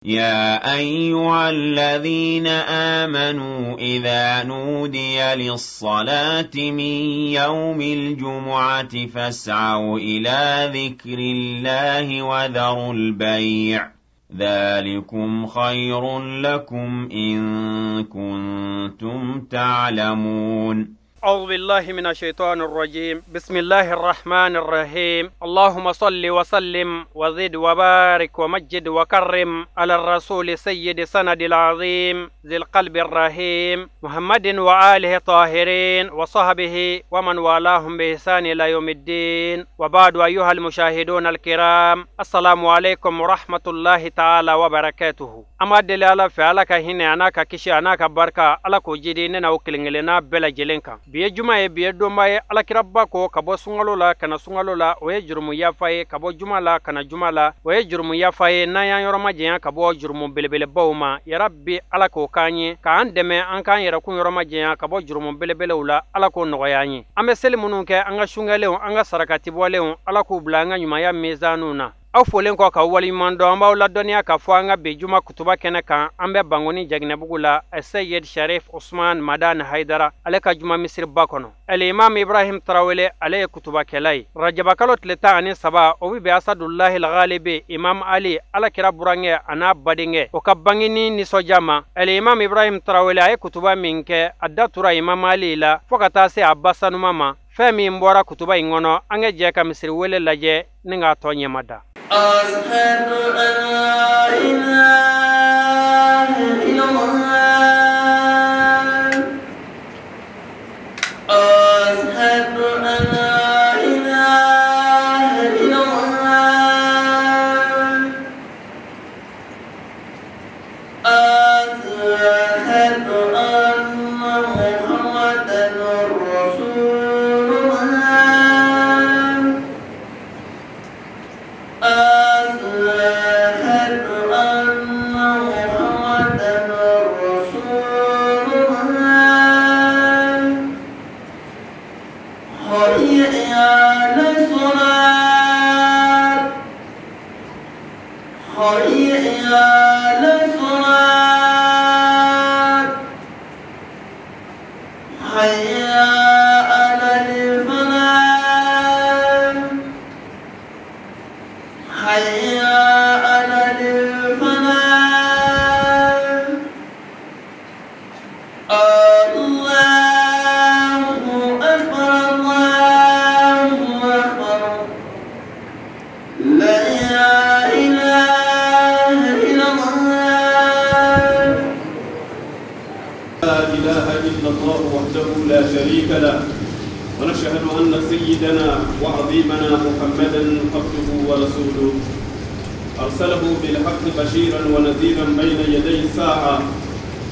يا أيها الذين آمنوا إذا نودي للصلاة من يوم الجمعة فاسعوا إلى ذكر الله وذروا البيع ذلكم خير لكم إن كنتم تعلمون. أعوذ بالله من الشيطان الرجيم. بسم الله الرحمن الرحيم. اللهم صل وسلم وزد وبارك ومجد وكرم على الرسول سيد سند العظيم ذي القلب الرحيم محمد وآله الطاهرين وصحبه ومن والاهم بإحسان إلى يوم الدين. وبعد، أيها المشاهدون الكرام، السلام عليكم ورحمة الله تعالى وبركاته. أما دلالة فعلك هنا أناك كشي أناك بركة على كوجيدين أو كلنجلنا بلا جلنكا. Bi ye juma ye, bi ye donba ye. Alakiraba ko ka bɔ sunkalo la ka na sunkalo la, o ye jurumu yafa ye. Ka bɔ juma la ka na juma la, o ye jurumu yafa ye. N'an y'an yɔrɔ majanya ka bɔ jurumu belebelebaw ma, yarabi Ala k'o k'an ye, k'an dɛmɛ an k'an yɛrɛkun yɔrɔ majanya ka bɔ jurumu belebelew la. Ala k'o nɔgɔya an ye. An bɛ seli minnu kɛ, an ka sunkɛlenw, an ka sarakatibɔlenw, Ala k'u bila an ka ɲumanya mizaniw na. Aw folen kɔ ka waleɲuman dɔn, an b'aw ladɔnniya k'a fɔ an ka bi juma kutuba kɛnɛ kan, an bɛ Bangoni Jaginɛbugu la, Seyid Sharif Usman Madani Haidara ale ka juma misiriba kɔnɔ. Al-Imam Ibrahim Tarawele ale ye kutubakɛla ye. Rajabakalo tile 13, o bɛ bɛn Asadullahi Al-Ghalibi Imam Ali Alakira burankɛ a n'a badenkɛ o ka bangeni nisɔndiya ma. Al-Imam Ibrahim Tarawele a ye kutuba min kɛ, a da tura Imam Ali la fo ka taa se a ba sanuma ma. Fɛn min bɔra kutuba in kɔnɔ, an ka jɛ ka misiri wele lajɛ ni k'a tɔ ɲɛma da. أشهد أن لا إله إلا الله أشهد أن لا إله إلا الله أشهد أن محمدا رسول الله أشهد أن محمدا رسول الله حي على الصلاة حي على الصلاة حي على الفلاح حي على الفلاح الله أكبر الله أكبر لا إله إلا الله. لا إله إلا الله وحده لا شريك له، ونشهد أن سيدنا وعظيمنا محمدا عبده ورسوله، أرسله بالحق بشيرا ونذيرا بين يدي الساعة.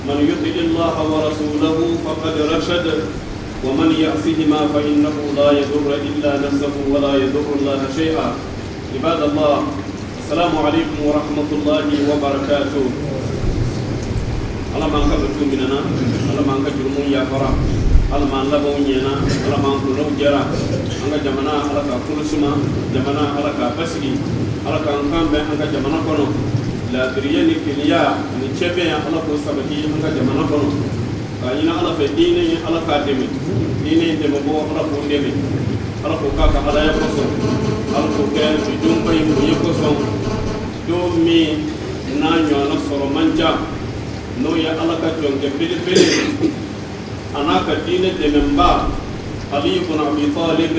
من يطع الله ورسوله فقد رشد، ومن يعصهما فإنه لا يضر إلا نفسه ولا يضر الله شيئا. عباد الله، السلام عليكم ورحمة الله وبركاته. Ala m'an ka batu minana, Ala m'an ka jurumu yafara, Ala m'an labanw ɲɛna, Ala m'an kunnaw jɛra. An ka jamana Ala ka kolo suma, jamana Ala ka basigi, Ala k'an kan bɛn an ka jamana kɔnɔ. Laadiriya ni keleya ani cɛbɛn Ala k'o sabati an ka jamana kɔnɔ. K'a ɲini Ala fɛ diinɛ ye Ala k'a dɛmɛ, diinɛ in dɛmɛbɔ Ala k'o dɛmɛ, Ala k'o k'a ka alaya kosɔn, Ala k'o kɛ bi donba in bonya kosɔn. Don min n'a ɲɔgɔnna sɔrɔ man ca, n'o ye Ala ka jɔnkɛ belebele a n'a ka diinɛ dɛmɛba Ali ibn Abi Talib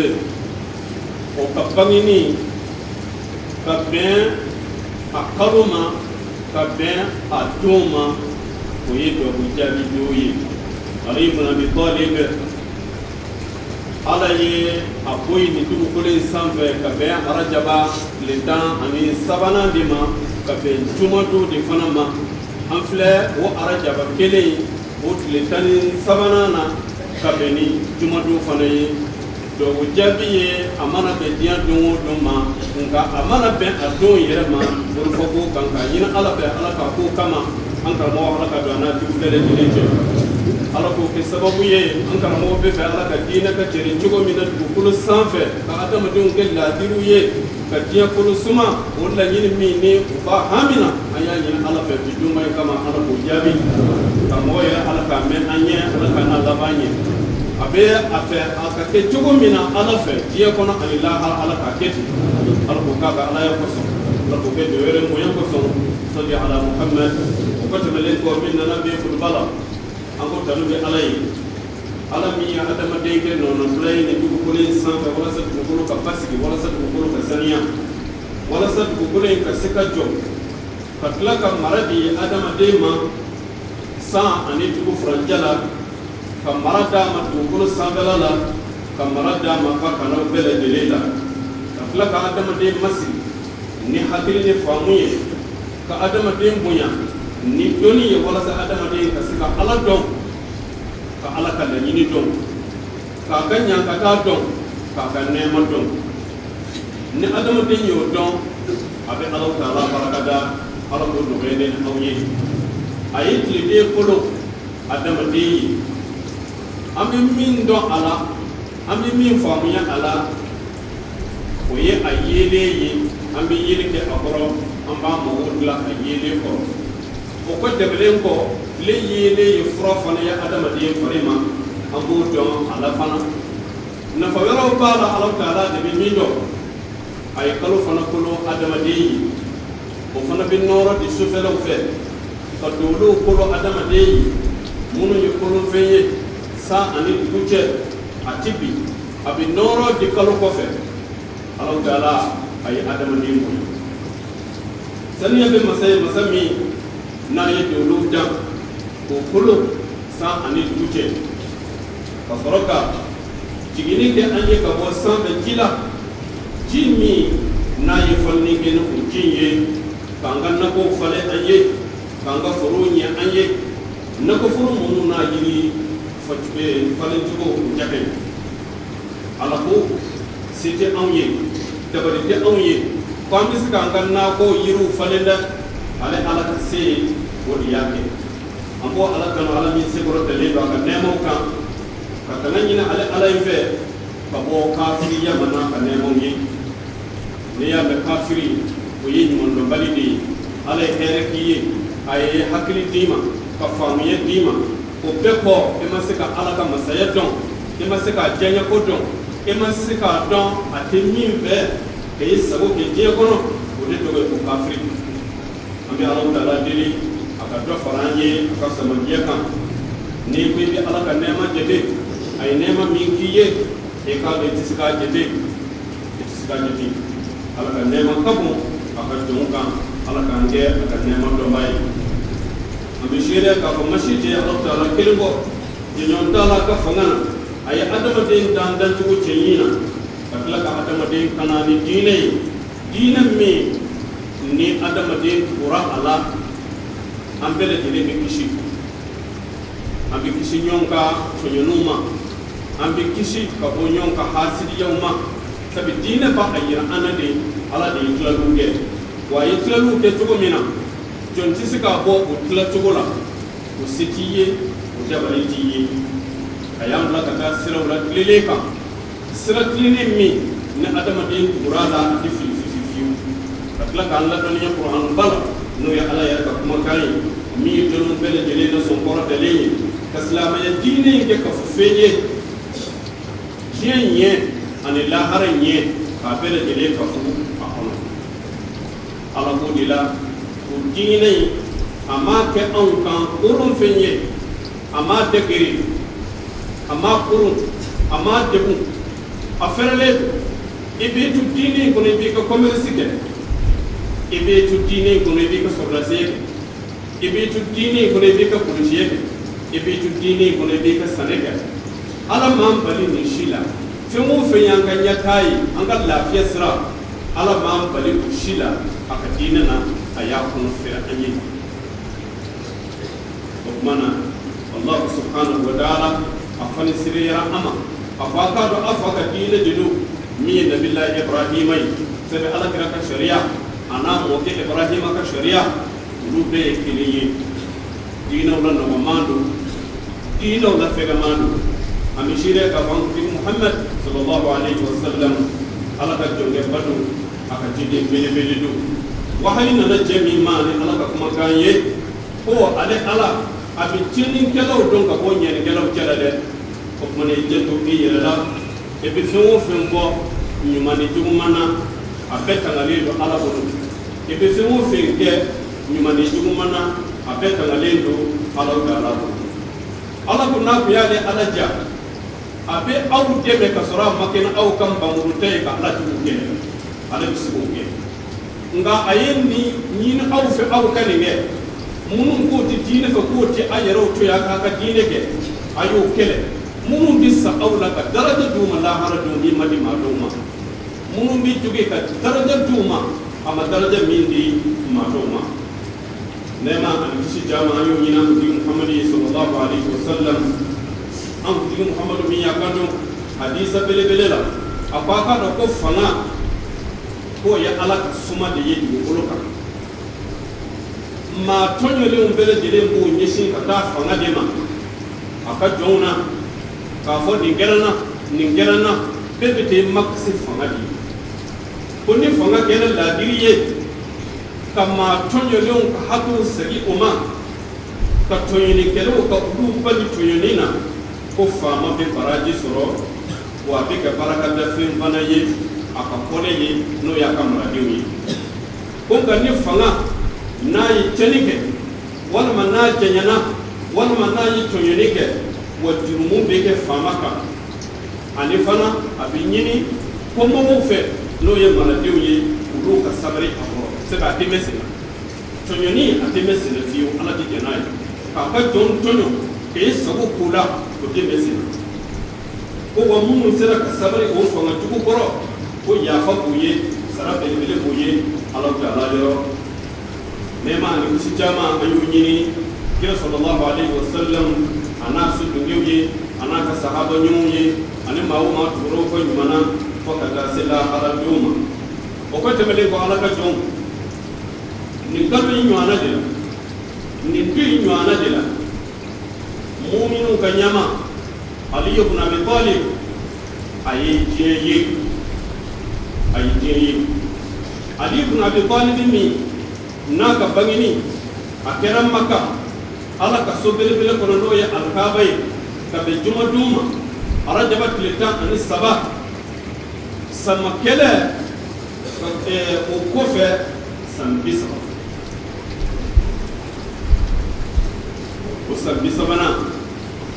o ka bangeni ka bɛn a kalo ma, ka bɛn a don ma, o ye duwawu jaabi don ye. Ali ibn Abi Talib, Ala ye a bɔ yen nin dugukolo in sanfɛ ka bɛn arajaba tile 13nan de ma, ka bɛn jumadon de fana ma. An filɛ o arajaba kelen o tile 13nan na ka bɛn ni jumadon fana ye. Duwawu jaabi ye a mana bɛn diɲɛ don o don ma, nka a mana bɛn a don yɛrɛ ma bolofɔko kan k'a ɲini Ala fɛ, Ala ka ko kama an karamɔgɔ Ala ka don an n'a jugu bɛɛ lajɛlen cɛ. Ala k'o kɛ sababu ye an karamɔgɔ bɛ fɛ Ala ka diinɛ ka cɛrin cogo min na dugukolo sanfɛ, ka adamadenw kɛ laadiriw ye, ka diɲɛ kolo suma. O laɲini min ni u b'a hami na, an y'a ɲini Ala fɛ bi donba in kama, Ala k'o jaabi. Karamɔgɔ yɛrɛ, Ala k'a mɛn an ɲɛ, Ala k'a n'a laban ɲɛ. A bɛ a fɛ a ka kɛ cogo min na Ala fɛ diɲɛ kɔnɔ ani lahara, Ala k'a kɛ ten. Ala k'o k'a ka Alaya kosɔn, Ala k'o kɛ jɔyɔrɔ bonya kosɔn. Sɔli ala Muhammed. O kɔ tɛmɛnen kɔ, min nana bi kutuba la, an ko tanu bɛ Ala ye, Ala min ye adamaden kɛ nɔnɔbila ye nin dugukolo in sanfɛ, walasa dugukolo ka basigi, walasa dugukolo ka saniya, walasa dugukolo in ka se ka jɔ, ka tila ka mara di adamaden ma san ani dugu furancɛ la, ka mara d'a ma dugukolo sanfɛla la, ka mara d'a ma ka kanaw bɛɛ lajɛlen la, ka tila ka adamaden masigi ni hakili ni faamu ye, ka adamaden bonya ni dɔnni ye, walasa adamaden ka se ka Ala dɔn, ka Ala ka laɲini dɔn, k'a ka ɲankata dɔn, k'a ka nɛɛma dɔn. Ni adamaden y'o dɔn, a bɛ Ala taala barikada. Ala k'o nɔgɔya ne ni aw ye. A ye tileden kolo adamaden ye, an bɛ min dɔn a la, an bɛ min faamuya a la, o ye a yeelen ye. An bɛ yeli kɛ a kɔrɔ, an b'an mago dilan a yeelen kɔrɔ. O kɔ tɛmɛnen kɔ, tile yeelen ye fura fana ye adamaden fari ma, an b'o dɔn a la fana. Nafa wɛrɛw b'a la, Ala taala de bɛ min dɔn. A ye kalo fana kolo adamaden ye, o fana bɛ nɔrɔ di sufɛlaw fɛ, ka dolow kolo adamaden ye, minnu ye kolonfɛn ye san ani dugu cɛ, a ti bi, a bɛ nɔrɔ di kalo kɔfɛ. Ala taala a ye adamaden bonya. Saniya bɛ masa ye, masa min n'a ye dolow dan k'o kolo san ani dugu cɛ, ka sɔrɔ ka jiginni kɛ an ye ka bɔ sanfɛ ji la, ji min n'a ye falenni kɛ ni o ji in ye, k'an ka nakɔw falen an ye, k'an ka forow ɲɛ an ye, nakɔforo minnu n'a yiri falencogo o ja ka ɲi. Ala ko se tɛ anw ye, dabali tɛ anw ye ko an bɛ se k'an ka nakɔ yiriw falen dɛ. Ale Ala ka se ye, o de y'a kɛ. An b'o Ala kanu, Ala min sekɔrɔ tɛlen don a ka nɛɛmaw kan, ka tanga ɲini ale Ala in fɛ ka bɔ kafiriya ma n'a ka nɛɛmaw ye. N'i y'a mɛn kafiri, o ye ɲumandɔnbali de ye. Ala ye hɛrɛ k'i ye, a ye hakili d'i ma, ka faamuya d'i ma, o bɛɛ kɔ e ma se ka Ala ka masaya dɔn, e ma se k'a diyaɲɛko dɔn, e ma se k'a dɔn a tɛ min fɛ k'e sago kɛ diɲɛ kɔnɔ, o de tɔgɔ ye ko kafiri. An bɛ Ala taala deli a ka dɔ fara an ye a ka samajɛ kan. N'i ko i bɛ Ala ka nɛɛma jate, a ye nɛɛma min k'i ye, e k'a dɔn i tɛ se k'a jate, i tɛ se k'a jate. Ala ka nɛɛma ka bon a ka jɔnw kan, Ala k'an kɛ a ka nɛɛma dɔnbaa ye. An bɛ seereya k'a fɔ masi tɛ Ala taala kelen kɔ, jɔnjɔn t'a la a ka fanga na. A ye adamaden dan dancogo cɛɲi na, ka tila ka adamaden kana ni diinɛ ye, diinɛ min ni adamaden tugura a la, an bɛɛ lajɛlen bɛ kisi. An bɛ kisi ɲɔgɔn ka tɔɲɔniw ma, an bɛ kisi ka bɔ ɲɔgɔn ka hasidiyaw ma. Sabu diinɛ b'a yira an na de, Ala de ye tilaliw kɛ. Wa a ye tilaliw kɛ cogo min na, jɔn tɛ se k'a bɔ o tilacogo la, o se t'i ye, o dabali t'i ye. A y'an bila ka taa siraw la tilelen kan, sira tilennen min ni adamaden tugura a la, a tɛ fili fiyewu fiyewu. Ka tila k'an ladɔnniya kuranba la, n'o ye Ala yɛrɛ ka kumakan ye, min ye dɔnniw bɛɛ lajɛlen na sɔn kɔrɔ dalen ye, ka silamɛya diinɛ in kɛ kafo fɛn ye, diɲɛ ɲɛ ani lahara ɲɛ, k'a bɛɛ lajɛlen kafo a kɔnɔ. Ala k'o de la, o diinɛ in a m'a kɛ anw kan koron fɛn ye, a m'a dɛgere, a m'a koron, a m'a degun, a fɛrɛlen don. I b'i to diinɛ in kɔnɔ, i b'i ka commerce kɛ, i b'i to diinɛ in kɔnɔ, i b'i ka sɔrɔdasiya kɛ, i b'i to diinɛ in kɔnɔ, i b'i ka polisiya kɛ, i b'i to diinɛ in kɔnɔ, i b'i ka sanni kɛ. Ala m'an bali nin si la. Fɛn o fɛn y'an ka ɲɛtaa ye, an ka lafiya sira, Ala m'an bali o si la. A ka diinɛ na, a y'a kɔnɔ fɛrɛ an ye. O tuma na, Alahu subhanahu wa taala a fana seereyara an ma, a A ko a k'a dɔn aw fa ka diinɛ de don min ye Nabilayi Ibrahima ye, sɛbɛn Ala kira ka sariya a n'a mɔkɛ Ibrahima ka sariya, olu bɛɛ ye kelen ye. Diinɛw la nɔgɔman don, diinɛw la fɛgɛman don. An bɛ seereya k'a fɔ an kuntigi Muhamad sallallahu alayhi wa sallam Ala ka jɔnkɛba don, a ka ciden belebele don. Wahayi nana cɛ min ma ni Ala ka kumakan ye ko ale Ala a bɛ tiɲɛnikɛlaw dɔn ka bɔ ɲɛnikɛlaw cɛ la dɛ. O tuma na i janto i yɛrɛ la, i bɛ fɛn o fɛn bɔ ɲuman ni juguman na, a bɛɛ tangalen don Ala bolo. I bɛ fɛn o fɛn kɛ ɲuman ni juguman na, a bɛɛ tangalen don Ala taala bolo. Ala ko n'a kun y'ale Ala ja, a bɛ aw dɛmɛ ka sɔrɔ a ma kɛ ni aw ka npanmuru ta ye ka Ala jugu kɛlɛ, ale bɛ se k'o kɛ. Nka a ye nin ɲini aw fɛ aw ka nin kɛ, minnu k'o tɛ diinɛ fɛ k'o tɛ a yɛrɛw to yen a k'a ka diinɛ kɛ, a y'o kɛlɛ. Minnu bɛ sa aw la ka daraja d'u ma lahara don min ma di maa dɔw ma, minnu bɛ jogi ka daraja d'u ma a ma daraja min di maa dɔw ma. Nɛɛma ani kisi caman an y'o ɲini an kuntigi Muhamadu ye sallallahu alayhi wa sallam. An kuntigi Muhamadu min y'a kanto hadisa belebele la, a ko a k'a dɔn ko fanga k'o ye Ala ka suma de ye dugukolo kan. Maa tɔɲɔlenw bɛɛ lajɛlen b'o ɲɛsin ka taa fanga de ma a ka jɔnw na, k'a fɔ nin kɛra n na, nin kɛra n na, bɛɛ bɛ taa i makasi fanga de ye. Ko ni fanga kɛra laadiri ye ka maa tɔɲɔlenw ka hakɛw segin o ma, ka tɔɲɔnikɛlaw ka olu bali tɔɲɔni na, ko faama bɛ baraji sɔrɔ, wa a bɛ kɛ barakadafɛn fana ye a ka kɔlɛ ye, n'o y'a ka maradenw ye. Ko nka ni fanga n'a ye tiɲɛni kɛ, walima n'a jɛɲɛna, walima n'a ye tɔɲɔni kɛ, wa jurumu bɛ kɛ faama kan. Ani fana a bɛ ɲini kɔmɔgɔw fɛ, n'o ye maradenw ye, olu ka sabali a kɔrɔ. Sɛbɛn a tɛ mɛn sen na, tɔɲɔni a tɛ mɛn sen na fiyewu, Ala tɛ jɛn n'a ye. K'a ka jɔn tɔɲɔ k'e sago k'o la, o tɛ mɛn sen na. Ko wa minnu sera ka sabali o fanga jugu kɔrɔ, ko yafa b'u ye, sara belebele b'u ye Ala taala yɔrɔ. Nɛɛma ani kisi caman an y'o ɲini kira sallallahu alayhi wa sallam a n'a sodenw ye, a n'a ka sahaba ɲumanw ye, ani maa o maa tugura o kɔ ɲuman na fo ka taa se lahara don ma. O kɔ tɛmɛnen kɔ, Ala ka jɔnw, nin kalo in ɲɔgɔnna de la, nin du in ɲɔgɔnna de la, muminw ka ɲama Ali ibn Abi Talib a ye diɲɛ ye, a ye diɲɛ ye. Ali ibn Abi Talib min n'a ka bangeni a kɛra Maka, Ala ka so belebele kɔnɔ n'o ye Alikaaba ye, ka bɛn jumadon ma, arajaba tile 13, sama kɛlɛ o kɔfɛ san 30. O san 30nan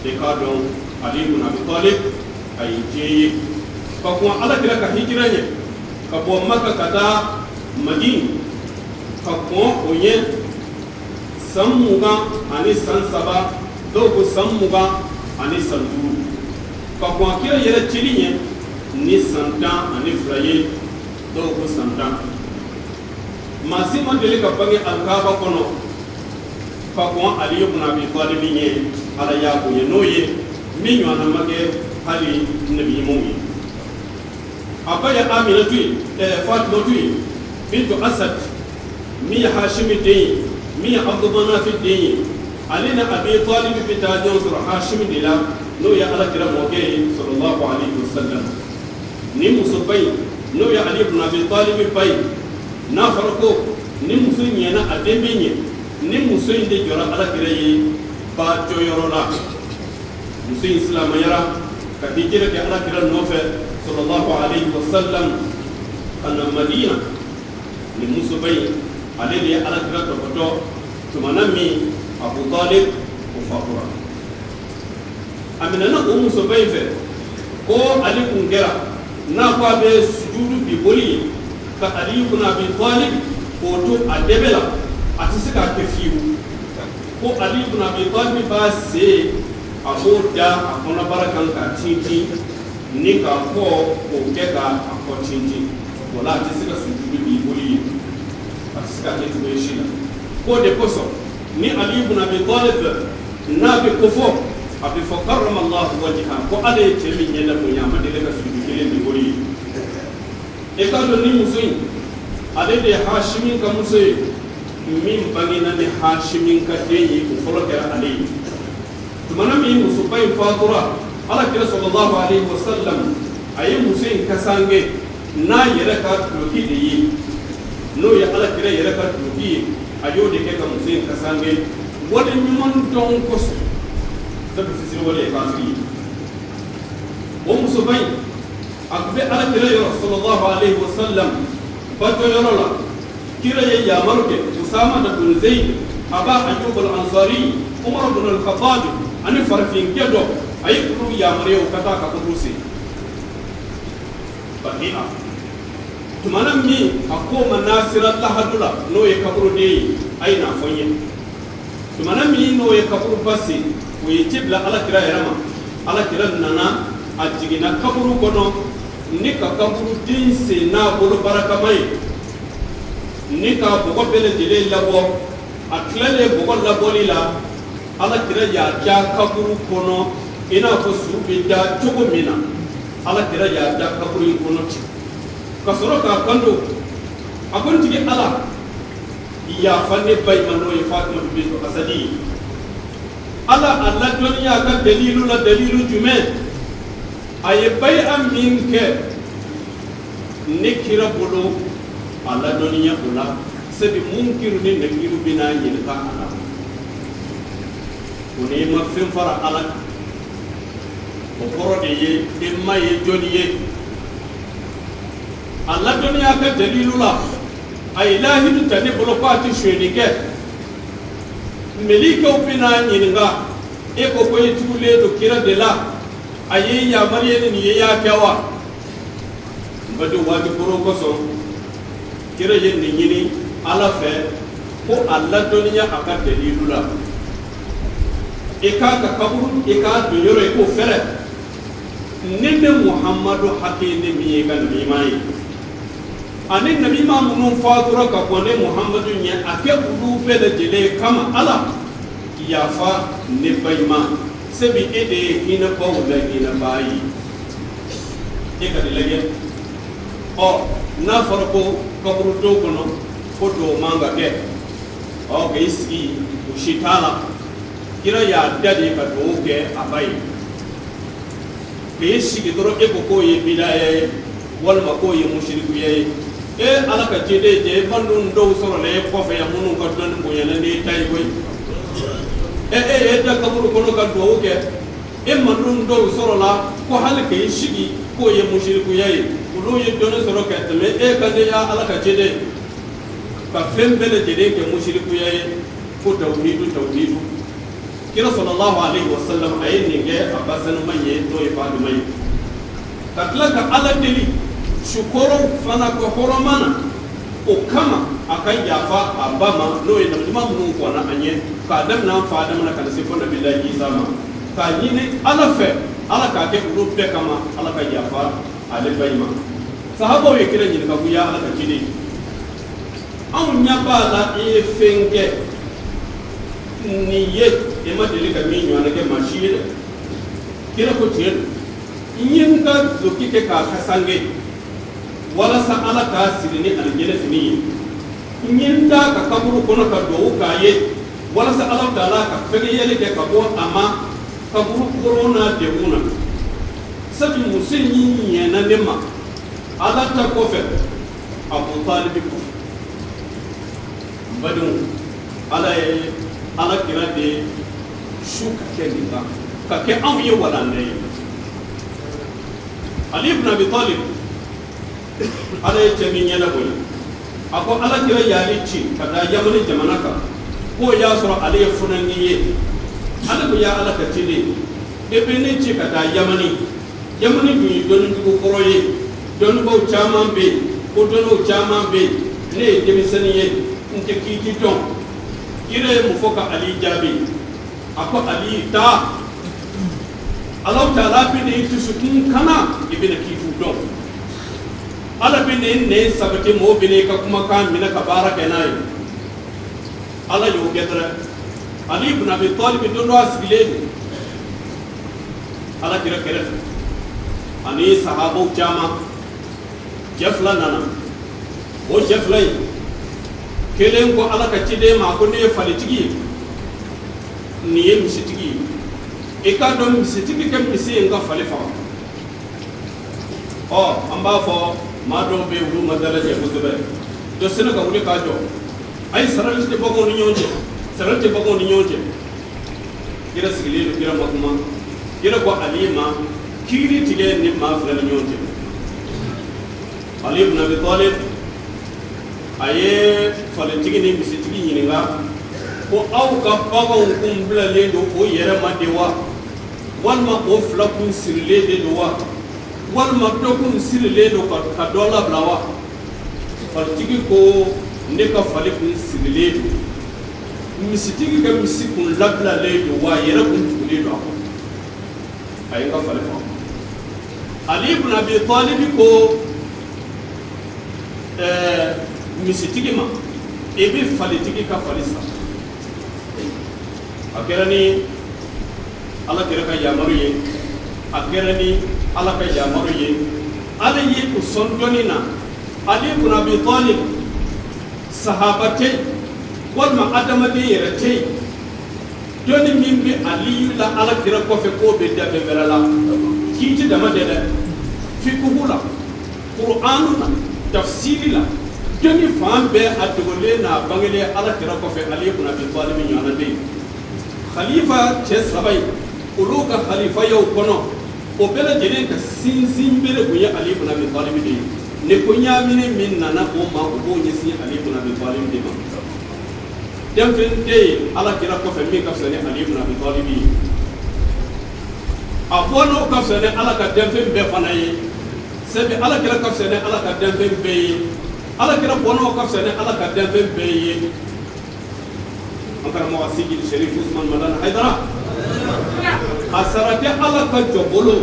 i k'a dɔn Ali ibn Abi Talib a ye diɲɛ ye. Ka kɔn Ala kira ka hijira ɲɛ, ka bɔ Maka ka taa Madina, ka kɔn o ɲɛ san 20 ani san 3, dɔw ko san 20 ani san 5, ka kɔn kira yɛrɛ cili ɲɛ ni san 12 ye, dɔw ko san 10. Maa si ma deli ka bange Alikaaba kɔnɔ ka kɔn Ali ibn Abi Talib ɲɛ, Ala y'a bonya n'o ye min ɲɔgɔnna ma kɛ hali nabi ɲumanw ye. A ba ye Aminatu ye, Fatumatu ye, bintu Asad, min ye Hashimi den ye, min ye Abdulmanafi den ye. Ale ni Abi Talib bɛ taa ɲɔgɔn sɔrɔ Hashimi de la, n'o ye Ala kira mɔkɛ ye sallallahu alayhi wa sallam. Nin musoba in n'o ye Ali ibn Abi Talib ba ye, n'a fɔra ko ni muso ɲɛna a den bɛ ɲɛ, ni muso in de jɔra Ala kira ye ba jɔyɔrɔ la. Muso in silamɛyara ka hijira kɛ Ala kira nɔfɛ sallallahu alayhi wa sallam ka na Madina. Nin musoba in ale de ye Ala kira tɔbɔtɔ tumana min Abu Talib o fatura. A minɛna o musoba in fɛ ko ale kun kɛra n'a ko a bɛ sujudu bi boli ye ka Ali ibn Abi Talib k'o to a dɛbɛ la, a tɛ se k'a kɛ fiyewu. Ko Ali ibn Abi Talib b'a sen a b'o da a kɔnɔbara kan k'a tintin, ni k'a kɔ k'o kɛ k'a kɔ tintin, o la a tɛ se ka sujudu bi boli ye, a tɛ se k'a kɛ cogo si la. K'o de kosɔn ni Ali ibn Abi Talib n'a bɛ kofɔ A bɛ fɔ karramallahu wajha ko Ala ye cɛ min ɲɛda bonya a ma deli ka sujudu kelen de boli ye. E k'a dɔn ni muso in ale de ye Hashimi ka muso ye min bangena ni Hashimi ka den ye o fɔlɔ kɛra ale ye. Tumana min musoba in fatura Ala kira sallallahu alaihi wasallam a ye muso in kasange n'a yɛrɛ ka duloki de ye n'o ye Ala kira yɛrɛ ka duloki ye a y'o de kɛ ka muso in kasange wale ɲuman dɔn kosɔn sabu fitiri wale ye kafiri ye. O musoba in a tun bɛ Ala kira yɔrɔ sallallahu alaihi wasallam bato yɔrɔ la kira ye yamaru kɛ Usama bin Zayd Aba Ayyub al-Ansari Umar bin al-Khattab ani farafinkɛ dɔ a ye olu yamaruya u ka taa ka kaburu sen Baki'a. Tumana min a ko ma n'a sera lahadu la n'o ye kaburuden ye a ye n'a fɔ n ye. Tumana min n'o ye kaburuba sen o ye ci bila Ala kira yɛrɛ ma. Ala kira nana a jiginna kaburu kɔnɔ ni ka kaburuden sen n'a bolo barakama ye ni ka bɔgɔ bɛɛ lajɛlen labɔ. A tilalen bɔgɔ labɔli la Ala kira y'a da kaburu kɔnɔ i n'a fɔ su bɛ da cogo min na. Ala kira y'a da kaburu in kɔnɔ ten ka sɔrɔ k'a kanto a ko n tigi Ala yafa ne ba in ma n'o ye Fatima bintu Asadi ye. Ala a ladɔnniya a ka dalilu la dalilu jumɛn a ye bayi'a min kɛ ne kira bolo a ladɔnniya o la sabu munkiru ni nakiru bɛ n'a ɲininka a la o ni ma fɛn fara Ala kan o kɔrɔ de ye e ma ye jɔnni ye. A ladɔnniya ka dalilu la a ye lahidu ta ne bolo k'a tɛ sonyɛli kɛ melikɛw bɛ n'a ɲininka e ko ko e tugulen don kira de la a ye yamaruya ni nin ye y'a kɛ wa. N badenw waati koro kosɔn kira ye nin ɲini Ala fɛ ko a ladɔnniya a ka dalilu la i k'a ka kaburu i k'a don yɔrɔ i k'o fɛrɛ ne bɛ Muhamadu hakɛ ne min ye ka nabiɲuman ye ani nabiɲuman minnu fatura ka kɔn ne Muhamadu ɲɛ a kɛ olu bɛɛ lajɛlen kama Ala yafa ne ba ma sabu e de ye hinɛbaw la hinɛbaa ye. E ka nin lajɛ ɔ n'a fɔra ko kaburudo kɔnɔ ko dɔw man ka kɛ ɔ k'i sigi o si t'a la. Kira y'a da de ka duwawu kɛ a ba ye k'i sigi dɔrɔn e ko k'o ye bidaya ye walima k'o ye musirikuya ye. E Ala ka ciden jɛ e man dɔw sɔrɔla e kɔfɛ yan minnu ka dɔnni bonyana n'e ta ye koyi. E e da kaburu kɔnɔ ka duwawu kɛ e man dɔw sɔrɔla ko hali k'i sigi k'o ye musirikuya ye olu ye dɔnni sɔrɔ ka tɛmɛ e ka ne ya Ala ka ciden ka fɛn bɛɛ lajɛlen kɛ musirikuya ye ko tawhidu tawhidu. Kira sallallahu alaihi wasallam a ye nin kɛ a ba sanuman ye n'o ye Fatima ye ka tila ka Ala deli sukɔrɔw fana ka hɔrɔma na o kama a ka yafa a ba ma n'o ye nabiɲuman minnu kɔnna an ɲɛ k'a daminɛ an fa daminɛ ka na se fo nabilahi Isa ma k'a ɲini Ala fɛ Ala k'a kɛ olu bɛɛ kama Ala ka yafa ale ba in ma. Sahabaw ye kira ɲininka ko ya Ala ka ciden anw ɲɛ b'a la i ye fɛn kɛ nin ye e ma deli ka min ɲɔgɔnna kɛ maa si ye dɛ. Kira ko tiɲɛ don n ye n ka duloki kɛ k'a kasange walasa Ala k'a siri ni alijinɛ fini ye n ye n da ka kaburu kɔnɔ ka duwawu k'a ye walasa Ala taala ka fɛgɛyali kɛ ka bɔ a ma kaburu koron n'a degun na sabu muso in ɲɛna ne ma Ala ta kɔfɛ Abu Talibi kɔfɛ. N badenw Ala ye Ala kira de su ka kɛ nin kan ka kɛ anw ye walanda ye. Ali ibn Abi Talib Ala ye cɛ min ɲɛna bonya a ko Ala kira y'ale ci ka taa Yamani jamana kan k'o y'a sɔrɔ ale ye funankɛ ye. Ale ko ya Ala ka ciden e bɛ ne ci ka taa Yamani. Yamani dun ye dɔnnidugu kɔrɔ ye dɔnnibaw caman bɛ yen ko dɔnniw caman bɛ yen ne ye denmisɛnnin ye n tɛ kiiti dɔn. Kira ye mun fɔ ka Ali jaabi a ko Ali taa Ala taala bɛ n'i dusukun kana i bɛna kiitiw dɔn Ala bɛ n'i nɛn sabati mɔgɔw bɛ n'i ka kumakan minɛ ka baara kɛ n'a ye. Ala y'o kɛ dɛrɛ Ali ibn Abi Talib don dɔ a sigilen don Ala kira kɛrɛfɛ ani sahabaw caman. Cɛ fila nana, o cɛ fila in kelen ko Ala ka ciden ma ko ne ye falitigi ye, nin ye misitigi ye, i k'a dɔn misitigi ka misi ye n ka fali faga. Ɔ an b'a fɔ maa dɔw bɛ yen olu ma dalajɛ kosɛbɛ, dɔ sera ka wuli k'a jɔ, ayi sarali tɛ baganw ni ɲɔgɔn cɛ, sarali tɛ baganw ni ɲɔgɔn cɛ. Kira sigilen don, kira ma kuma, kira ko Ali ma kiiri tigɛ ni maa fila ni ɲɔgɔn cɛ. Ali ibn Abi Talib a ye falitigi ni misitigi ɲininka ko aw ka baganw kun bilalen don o yɛrɛ ma de wa, walima o fila kun sirilen de don wa, walima dɔ kun sirilen don ka dɔ labila wa? Falitigi ko ne ka fali kun sirilen don, misitigi ka misi kun labilalen don wa, a yɛrɛ kun tugulen don a kɔ, a ye n ka fali faga. Ali ibn Abi Talib ko misitigi ma i bɛ falitigi ka fali san. A kɛra ni Ala kɛra ka yamaru ye, a kɛra ni Ala ka yamaru ye, Ala ye u sɔn dɔnni na. Ali ibn Abi Talib sahaba tɛ yen walima adamaden yɛrɛ tɛ yen, dɔnni min bɛ Ali la Ala kira kɔfɛ k'o bɛ da bɛɛ wɛrɛ la, kiiti dama tɛ dɛ, fikuhu la, kur'anu na, tafsiri la, dɔnni fan bɛɛ a dogolen n'a bangelen Ala kira kɔfɛ Ali ibn Abi Talib ɲɔgɔnna tɛ yen. Khalifa cɛ saba in olu ka khalifayaw kɔnɔ, o bɛɛ lajɛlen ka sinsin bere kun ye Ali ibn Abi Talib de ye. Ni ko ɲaamini min nana o ma, o b'o ɲɛsin Ali ibn Abi Talib de ma. Denfɛn tɛ yen Ala kira kɔfɛ min ka fisa ni Ali ibn Abi Talib ye, a bɔnnaw ka fisa ni Ala ka denfɛn bɛɛ fana ye, sabu Ala kira ka fisa ni Ala ka denfɛn bɛɛ ye, Ala kira bɔnnaw ka fisa ni Ala ka denfɛn bɛɛ ye. An karamɔgɔ Sidi Sherif Usman Madani Hayidara a sara tɛ Ala ka jɔ bolo,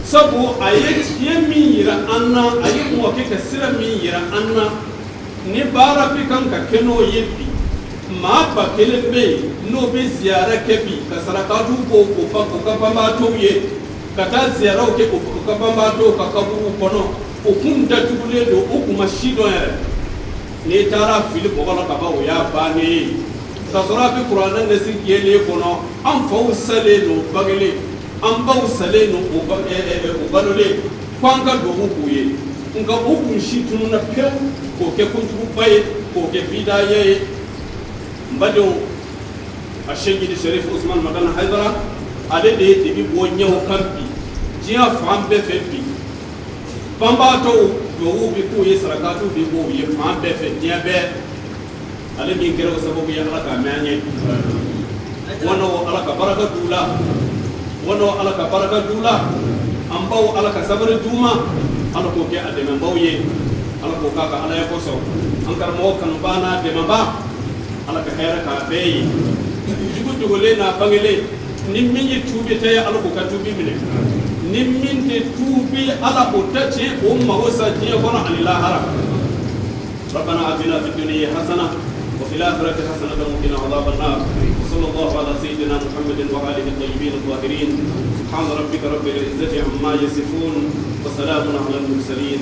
sabu a ye tiɲɛ min yira an na, a ye mɔkɛ ka sira min yira an na, ni baara bi kan ka kɛ n'o ye bi, maa 1000 bɛ yen n'o bɛ ziyara kɛ bi ka sarakatiw bɔ o ka banbaatɔw ye, ka taa ziyaraw kɛ o ka banbaatɔw ka kaburuw kɔnɔ, o kun datugulen don, o kun ma si dɔn yɛrɛ. N'i taara fili bɔgɔ la ka ban, o y'a bannen ye. Ka sɔrɔ a bɛ kuranɛ nasi yelen kɔnɔ, an faw salen don bangelen, an baw salen don o balolen, ko an ka duwawu k'u ye, nka o kun si tununna pewu k'o kɛ kojuguba ye, k'o kɛ bidaya ye. N badenw, a Seyidi Sherif Usman Madani Hayidara ale de ye dibi bɔ ɲɛw kan bi diɲɛ fan bɛɛ fɛ bi. Banbaatɔw duwawu bɛ k'u ye, sarakatiw bɛ bɔ u ye fan bɛɛ fɛ diɲɛ bɛɛ. Ale min kɛra o sababu ye, Ala k'a mɛn an ye. Wɔnɔ Ala ka baraka d'u la, wɔnɔ Ala ka baraka d'u la, an baw Ala ka sabali d'u ma, Ala k'o kɛ a dɛmɛbaw ye, Ala k'o k'a ka Alaya kosɔn. An karamɔgɔ kanubaa n'a dɛmɛbaa, Ala ka hɛrɛ k'a bɛɛ ye. Jugu dogolen n'a bangelen, ni min ye tuubi ta ye, Ala k'o ka tuubi minɛ, ni min tɛ tuubi, Ala k'o ta tiɲɛ k'o mago sa diɲɛ kɔnɔ ani lahara. ربنا آتنا في الدنيا حسنة وفي الآخرة حسنة وقنا عذاب النار. وصلى الله على سيدنا محمد وآله الطيبين الطاهرين. سبحان ربك رب العزة عما يصفون وسلام على المرسلين.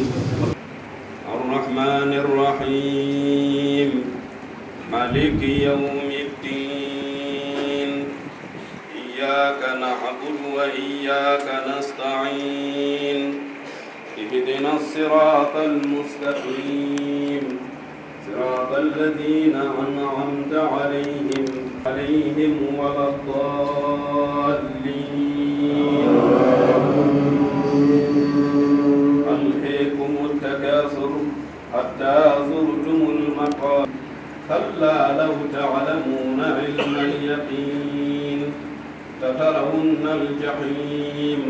الرحمن الرحيم، مالك يوم الدين، إياك نعبد وإياك نستعين، اهدنا الصراط المستقيم، صراط الذين أنعمت عليهم ولا الضالين. ألهاكم التكاثر حتى زرتم المقابر، كلا لو تعلمون علم اليقين لترون الجحيم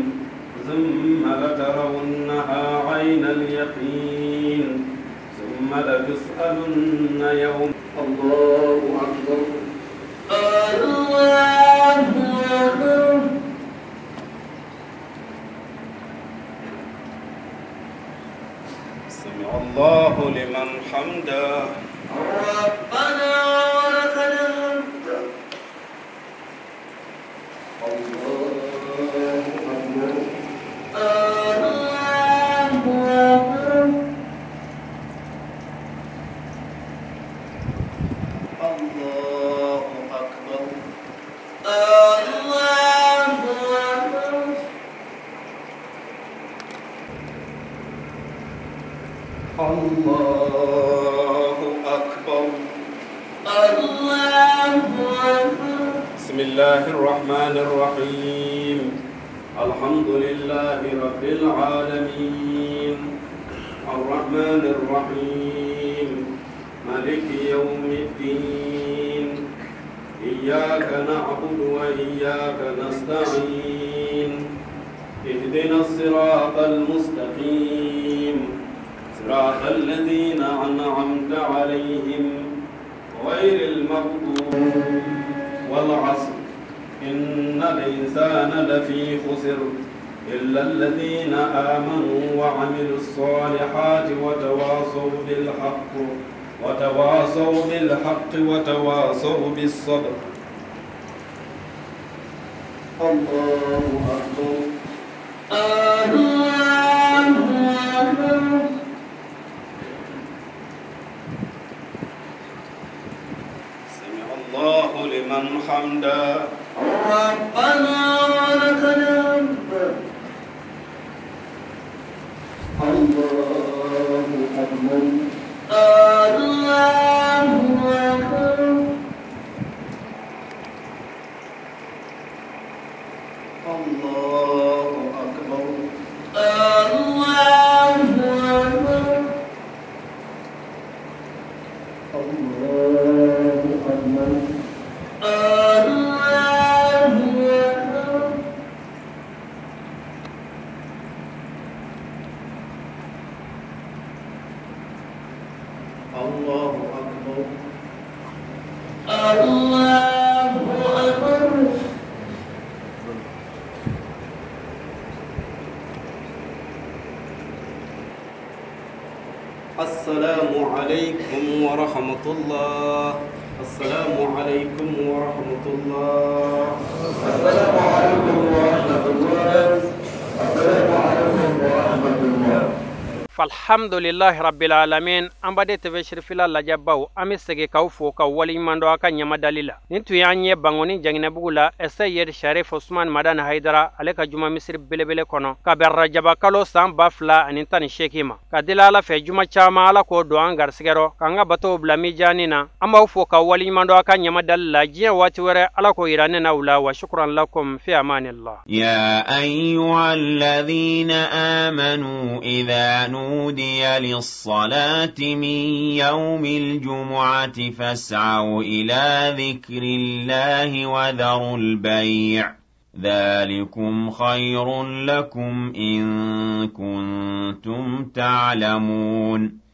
ثم لترونها عين اليقين ثم لتسألن يوم. الله أكبر. الله أكبر. سمع الله لمن حمده. ربنا ولك الحمد. الله الله الرحمن الرحيم. الحمد لله رب العالمين. الرحمن الرحيم. مالك يوم الدين. إياك نعبد وإياك نستعين. اهدنا الصراط المستقيم. صراط الذين أنعمت عليهم غير المغضوب. والعصر إن الإنسان لفي خسر إلا الذين آمنوا وعملوا الصالحات وتواصوا بالحق وتواصوا بالصبر. الله أكبر. الله أكبر. سمع الله لمن حمده. ربنا ولك الحمد. الله أكبر. الله أكبر. الله أكبر. الله أكبر. الله أكبر. الله أكبر. الله أكبر. الله أكبر. السلام عليكم ورحمة الله. السلام عليكم ورحمة الله. السلام عليكم ورحمة الله. السلام عليكم ورحمة الله. Falhamdulillahi rabbil alamin. An baden TV Cherifila lajɛbaw, an bɛ segin k'aw fo ka waleɲuman dɔn aw ka ɲamadali la. Nin tun y'an ye Bangoni Janginɛbugu la Seyid Sharif Usman Madani Hayidara ale ka juma misiri belebele kɔnɔ ka bɛn rajaba kalo san 2018 ma. Ka deli Ala fɛ juma caman Ala k'o don an garisigɛ rɔ k'an ka batow bila mijani na. An b'aw fo ka waleɲuman dɔn aw ka ɲamadali la. Diɲɛ waati wɛrɛ Ala k'o yira ne n'aw la. Wa shukran lakum fi amanillah. يا أيها الذين آمنوا إذا نودي للصلاة من يوم الجمعة فاسعوا إلى ذكر الله وذروا البيع ذلكم خير لكم إن كنتم تعلمون.